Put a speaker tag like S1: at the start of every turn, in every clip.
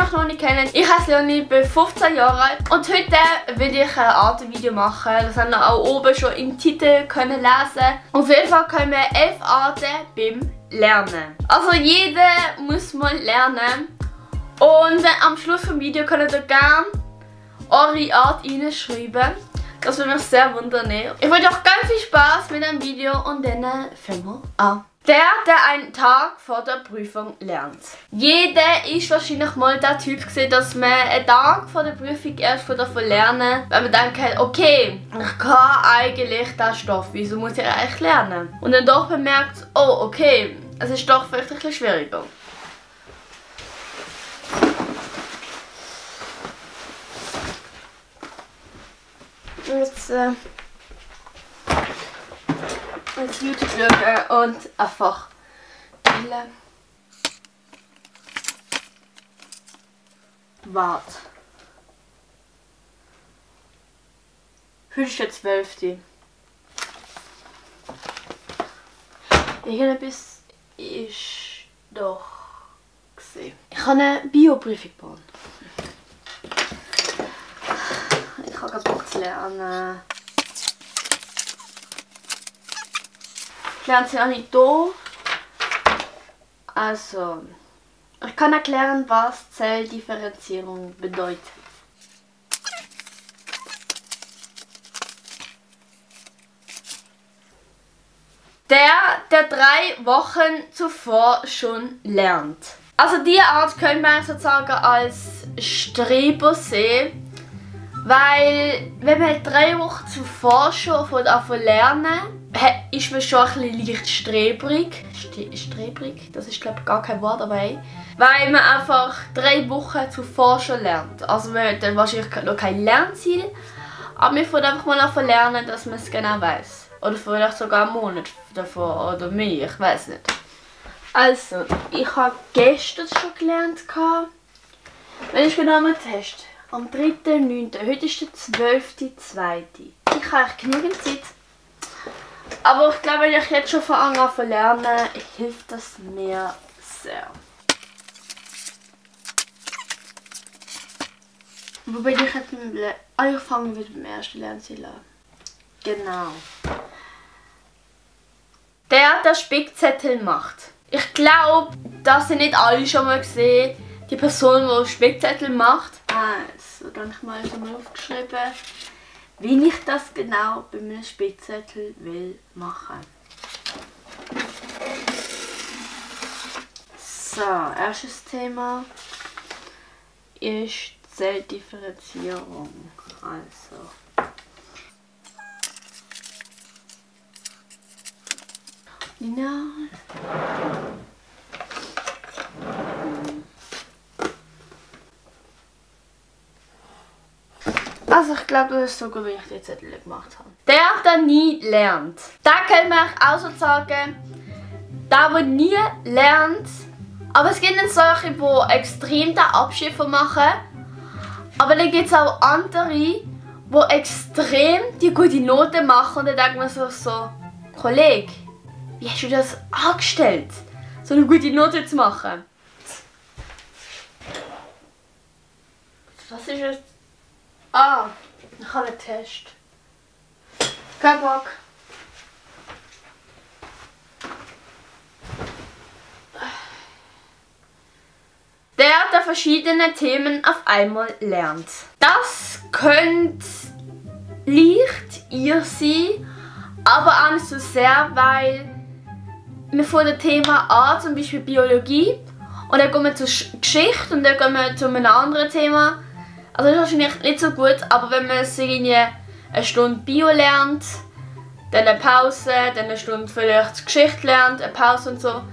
S1: mich noch nicht kennt, ich heiße Leonie, bin 15 Jahre alt und heute will ich ein Artenvideo machen. Das haben wir auch oben schon im Titel können lesen. Auf jeden Fall können wir 11 Arten beim Lernen. Also jeder muss mal lernen. Und am Schluss vom Video könnt ihr gerne eure Art reinschreiben. Das würde mich sehr wundern. Ich wünsche euch ganz viel Spaß mit dem Video und dann fangen wir an. Der einen Tag vor der Prüfung lernt. Jeder ist wahrscheinlich mal der Typ gewesen, dass man einen Tag vor der Prüfung erst davon lernen, weil man denkt, okay, ich kann eigentlich diesen Stoff, wieso muss ich eigentlich lernen? Und dann doch bemerkt, oh okay, es ist doch vielleicht ein bisschen schwieriger. Jetzt YouTube schauen und einfach chillen. Warte. Heute ist der 12. Irgendetwas ist doch gesehen. Ich habe eine Bioprüfung gemacht. Ich habe gerade Bock zu lernen. Ich lerne sie auch nicht hier. Also, ich kann erklären, was Zelldifferenzierung bedeutet. Der 3 Wochen zuvor schon lernt. Also diese Art könnte man sozusagen als Streber sehen. Weil, wenn man 3 Wochen zuvor schon von lernen, ist man schon ein bisschen leicht strebrig. Strebrig? Das ist glaube ich gar kein Wort dabei. Weil man einfach 3 Wochen zuvor schon lernt. Also man hat dann wahrscheinlich noch kein Lernziel. Aber man muss einfach mal lernen, dass man es genau weiß. Oder vielleicht sogar einen Monat davor oder mehr, ich weiß nicht. Also, ich habe gestern schon gelernt. Wenn ich genau mal teste. Am 3.9. Heute ist der 12.2. Ich habe genügend Zeit. Aber ich glaube, wenn ich jetzt schon von Anfang an zu lernen, hilft das mir sehr. Wo bin ich jetzt mit dem ich fange wieder beim ersten Lernziel an. Genau. Der Spickzettel macht. Ich glaube, das sind nicht alle schon mal gesehen. Die Person, die Spickzettel macht. Also, dann habe ich mal so aufgeschrieben, wie ich das genau bei einem Spickzettel will machen. So, erstes Thema ist Zelldifferenzierung. Also. Lineal. Also ich glaube, das ist so gut, wie ich die Zettel gemacht habe. Der nie lernt. Da kann man auch so sagen, der nie lernt. Aber es gibt dann solche, die extrem den Abschied machen. Aber dann gibt es auch andere, die extrem die gute Noten machen. Und dann denkt man so, Kollege, wie hast du das angestellt, so eine gute Note zu machen? Was ist jetzt? Ah, ich habe einen Test. Kein Bock. Der verschiedene Themen auf einmal lernt. Das könnte leicht ihr sein, aber auch nicht so sehr, weil wir von dem Thema an, zum Beispiel Biologie, und dann gehen wir zur Geschichte und dann gehen wir zu einem anderen Thema. Also das ist wahrscheinlich nicht so gut, aber wenn man irgendwie eine Stunde Bio lernt, dann eine Pause, dann eine Stunde vielleicht Geschichte lernt, eine Pause und so.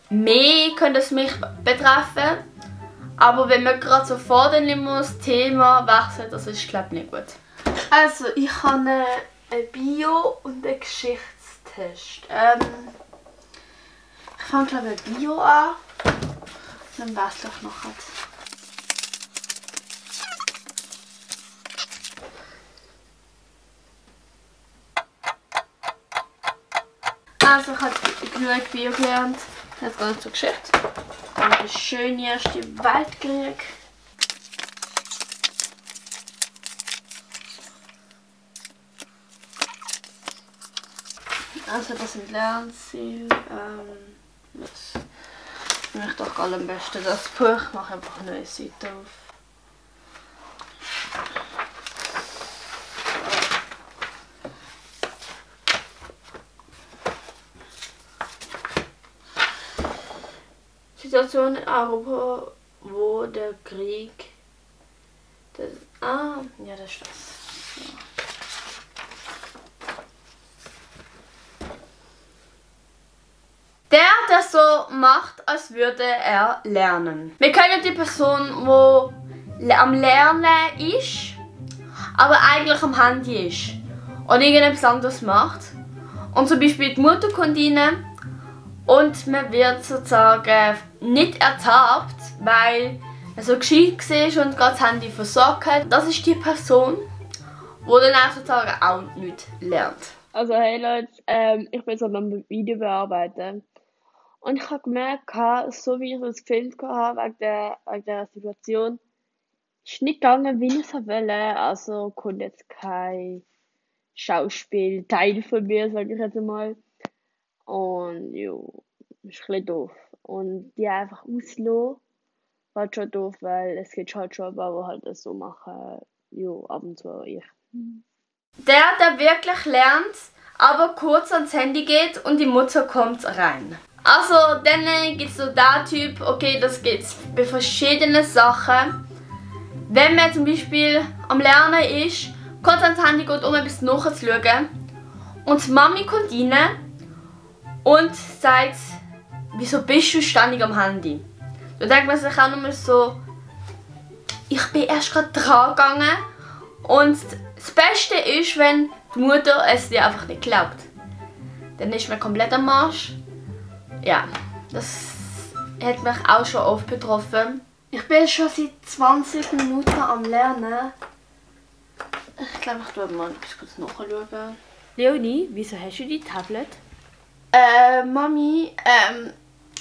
S1: Mehr könnte es mich betreffen, aber wenn man gerade so fordern muss, Thema wechseln, das ist glaube ich nicht gut. Also ich habe einen Bio- und einen Geschichtstest. Ich fange glaube ich mit Bio an, dann wechsle ich nachher. Also ich habe genug Bio gelernt. Jetzt gehen wir zur Geschichte. Dann der schöne Erste Weltkrieg. Also das sind Lernziele. Das möchte doch am besten das Buch. Ich mache einfach eine neue Seite auf. Situation in Europa, wo der Krieg. Ja, das ist das. So. Der so macht, als würde er lernen. Wir kennen die Person, die am Lernen ist, aber eigentlich am Handy ist. Und irgendetwas anderes macht. Und zum Beispiel die Mutter kommt rein und man wird sozusagen nicht ertappt, weil er so gescheit war und gerade das Handy versorgt hat. Das ist die Person, die dann auch sozusagen auch nicht lernt.
S2: Also hey Leute, ich bin so am Video bearbeiten. Und ich habe gemerkt, so wie ich es gefilmt habe, wegen der Situation, ist nicht gegangen, wie ich es wollte. Also kommt jetzt kein Schauspielteil von mir, sage ich jetzt mal. Und ja, ist ein bisschen doof. Und die einfach auslassen, halt schon doof, weil es gibt halt schon ein paar, die halt das so machen. Ja, ab und zu ich.
S1: Der wirklich lernt, aber kurz ans Handy geht und die Mutter kommt rein. Also dann gibt es so der Typ, okay, das geht bei verschiedenen Sachen. Wenn man zum Beispiel am Lernen ist, kurz ans Handy geht, um etwas nachzuschauen. Und die Mami kommt rein und sagt, wieso bist du ständig am Handy? Da denkt man sich auch nur so, ich bin erst gerade dran gegangen. Und das Beste ist, wenn die Mutter es dir einfach nicht glaubt. Dann ist man komplett am Arsch. Ja, das hat mich auch schon oft betroffen. Ich bin schon seit 20 Minuten am Lernen. Ich glaube, ich tue mal etwas kurz nachschauen.
S2: Leonie, wieso hast du dein Tablet?
S1: Mami,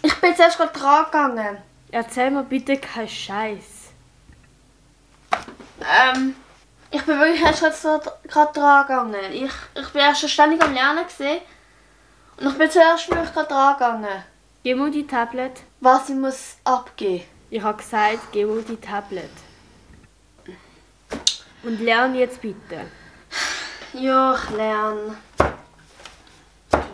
S1: ich bin jetzt erst gerade dran gegangen.
S2: Erzähl mir bitte keinen Scheiß.
S1: Ich bin wirklich erst gerade dran gegangen. Ich bin erst schon ständig am Lernen gewesen. Und ich bin zuerst wirklich gerade dran gegangen.
S2: Gib mir dein Tablet.
S1: Was ich muss abgeben.
S2: Ich habe gesagt, gib mir dein Tablet. Und lern jetzt bitte.
S1: Ja, ich lerne.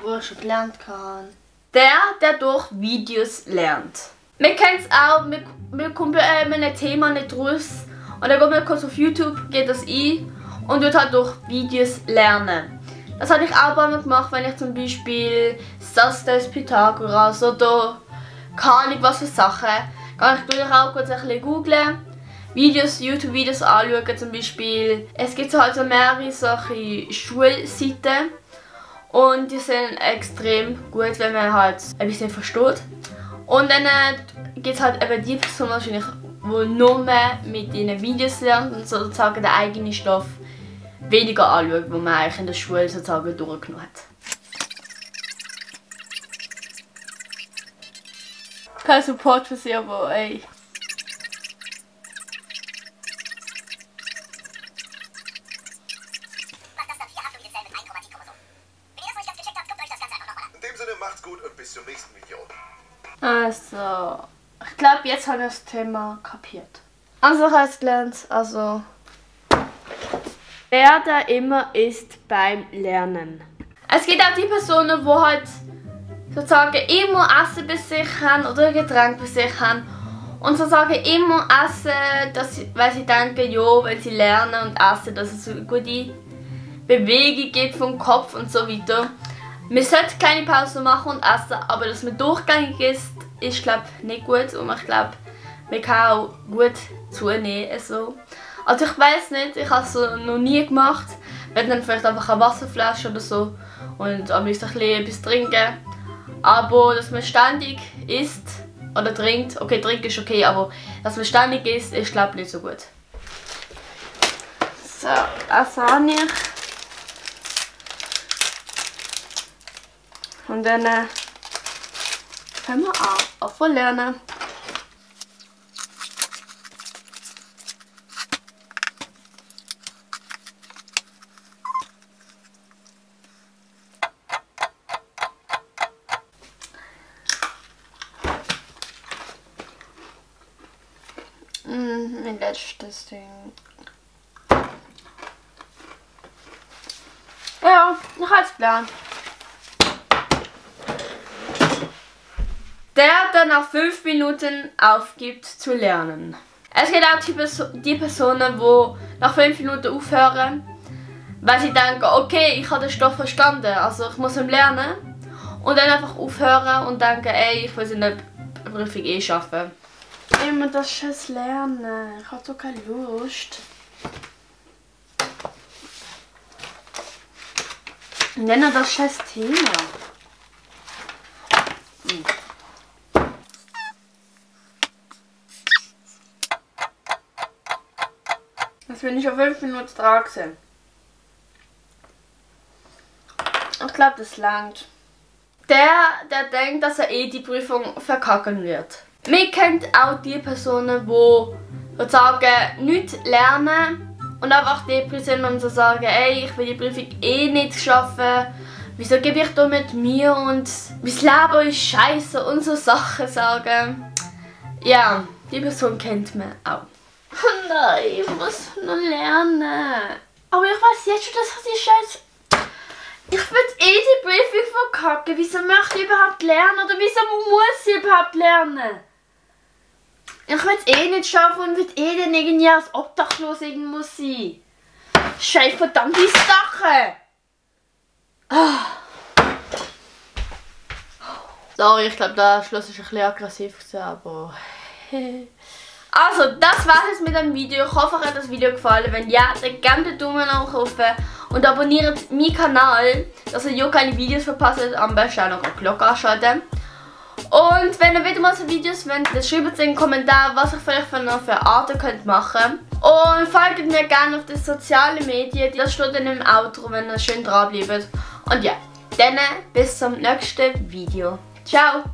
S1: Wo ich schon gelernt habe. Der durch Videos lernt. Man kennt es auch, man kommt bei einem Thema nicht raus. Und dann geht man kurz auf YouTube, geht das ein und wird halt durch Videos lernen. Das habe ich auch ein paar Mal gemacht, wenn ich zum Beispiel Saster Pythagoras oder keine Ahnung was für Sachen. Kann ich natürlich auch kurz ein bisschen googlen, Videos, YouTube-Videos anschauen zum Beispiel. Es gibt halt so mehrere solche Schulseiten und die sind extrem gut, wenn man halt ein bisschen versteht. Und dann gibt es halt eben die Person wahrscheinlich, die nur mehr mit diesen Videos lernt und sozusagen den eigenen Stoff weniger anschaut, wo man eigentlich in der Schule sozusagen durchgenommen hat. Kein Support für sie, aber ey.
S3: In dem Sinne, macht's gut und bis zum nächsten Video.
S1: Also, ich glaube, jetzt habe ich das Thema kapiert. Also, ich habe es gelernt, also...
S2: Wer immer ist beim Lernen.
S1: Es gibt auch die Personen, die halt sozusagen immer Essen bei sich haben oder Getränk bei sich haben. Und sozusagen immer essen, weil sie denken, ja, wenn sie lernen und essen, dass es eine gute Bewegung gibt vom Kopf und so weiter. Man sollte keine Pause machen und essen, aber dass man durchgängig ist glaube ich nicht gut. Und ich glaube, man kann auch gut zunehmen. Also ich weiß nicht, ich habe es noch nie gemacht. Wir dann vielleicht einfach eine Wasserflasche oder so und am liebsten ein bisschen etwas trinken. Aber dass man ständig isst oder trinkt, okay, trinken ist okay, aber dass man ständig isst, ist glaube ich nicht so gut. So, das habe ich. Und dann Jetzt können wir auch lernen. Mein letztes Ding. Ja, noch als Plan. Der dann nach 5 Minuten aufgibt zu lernen. Es gibt auch die Personen, die nach 5 Minuten aufhören, weil sie denken, okay, ich habe den Stoff verstanden, also ich muss ihn lernen. Und dann einfach aufhören und denken, ey, ich will sie nicht Prüfung eh schaffen. Immer das Scheiß lernen. Ich habe so keine Lust. Und dann noch das Scheiß Thema. Jetzt bin ich auf 5 Minuten dran gewesen. Ich glaube, das langt. Der denkt, dass er eh die Prüfung verkacken wird. Wir kennen auch die Personen, die sozusagen nichts lernen und einfach deprimiert sind und so sagen, ey, ich will die Prüfung eh nicht schaffen. Wieso gebe ich da mit mir und mein Leben ist scheiße und so Sachen sagen. Ja, die Person kennt man auch. Oh nein, ich muss noch lernen. Aber ich weiß jetzt schon, dass ich die Scheiße... Ich will eh die Prüfung verkacken. Wieso möchte ich überhaupt lernen? Oder wieso muss ich überhaupt lernen? Ich will es eh nicht schaffen und will eh dann irgendwie als Obdachlos irgendwo sein. Scheiß verdammte Sache! Sorry, ich glaube, der Schluss ist ein bisschen aggressiv gewesen, aber... Also, das war es mit dem Video. Ich hoffe, euch hat das Video gefallen. Wenn ja, dann gerne den Daumen nach oben und abonniert meinen Kanal, dass ihr ja keine Videos verpasst. Am besten auch noch eine Glocke anschalten. Und wenn ihr wieder mal so Videos wollt, dann schreibt in den Kommentaren, was ich vielleicht für Arten könnt machen. Und folgt mir gerne auf den sozialen Medien. Das steht dann im Outro, wenn ihr schön dranbleibt. Und ja, dann bis zum nächsten Video. Ciao!